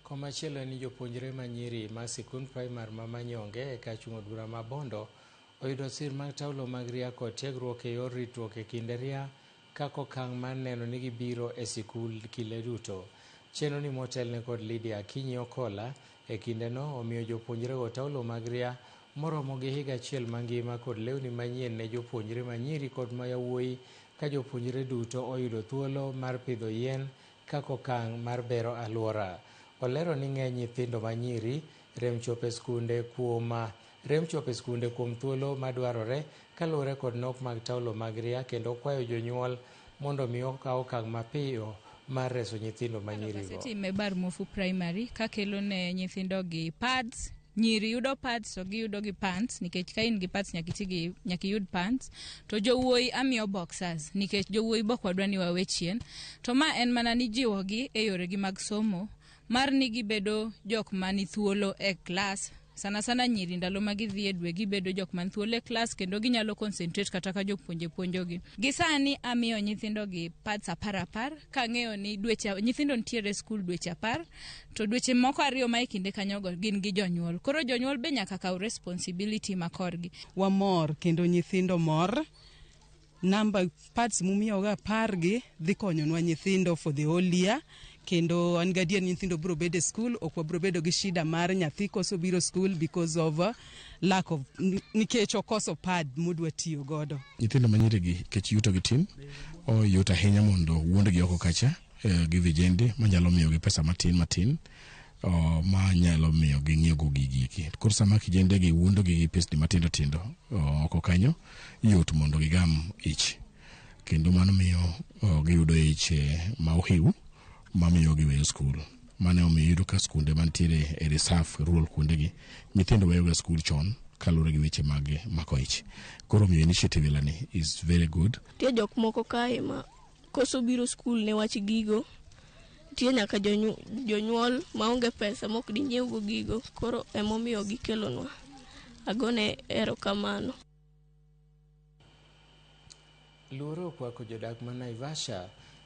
Komachielo en ni jopuonjre ma nyiri ma sikund primar ma Manyonge e kar chung' od bura ma Bondo oyudo sir mag taulo mag ria kod tiegruok e yor ritruok e kinde ria kaka okang' mar neno ni gibiro e sikul kinde duto. Chenro ni motelne kod Lydia Akinyi Okola e kindeno omiyo jopuonjrego taulo mag ria moromo gi higa achiel mangima kod lewni manyien ne jopuonjre ma nyiri kod ma yawuoyi ka jopuonjre duto oyudo thuolo mar pidho yien kaka okang' mar bero alwora. Olero ni ng'eny nyithindo ma nyiri rem chopo e skunde kuom rem chopo e skunde kuom thuolo madwarore kaluwore kod nok mag taulo mag ria kendo okwayo jonyuol mondo mi okaw okang' mapiyo mar reso nyithindo ma nyirigo. Asetime Bar Muofu Primary kakelo ne nyithindo gi pads. Nyiri yudo pads to giyudo gi pants nikech ka in gi pads nyaka iti gi nyaka iyud pants. To jowuoyi amiyo boxers nikech jowuoyi bok wadwa ni wawe chien. To ma en mana ni jiwogi e yoregi mag somo mar ni gibedo jok mani thuolo e klas. Sana sana nyiri ndalo ma gidhi e dwe gibedo jok man thuolo e klas kendo ginyalo concentrate kata ka jopuonje puonjogi. Gi sani amiyo nyithindo gi pads 10 10 kang'eyo ni dweche nyithindo nitiere e skul dweche 10 to dweche moko ariyo ma e kinde kanyogo gin gi jonyuol. Koro jonyuol be nyaka kaw responsibility ma korgi. Wamor kendo nyithindo mor. Namba pads mumiyoga 10 gi dhi konyonwa nyithindo for the whole year kendo an gadier ni nyithindo biro bedo e skul ok wabiro bedo gi shida mar nyathi koso biro skul because of lack of nikech okoso pad modwa tiyo godo. Nyithindo ma nyiri gi kech yuto gi tin, oyot ahinya mondo wuondgi oko kacha gi vijende manyalo miyogi pesa matin matin ma nyalo miyo ging'iew gigi eki. Koro sama kijende gi wuondo gi gi pesni matindo tindo oko kanyo, yot mondo gigam ich. Kendo mano miyo giyudo ich ma ohiu mamiyo giweyo skul. Mano omiyo iyudo ka skunde mantiere e reserve rural kuondegi, nyithindo weyoga skul chon kaluwore gi weche mag mako ich. Koro omiyo initiative ni is very good. Nitie jok moko kae ma koso biro skul ne wach gigo. Nitie nyaka jonyuol maonge pesa mok dinyiew go gigo. Koro emomiyo gikelonwa. Agone erokamano. Luoro okwako jodak ma Naivasha.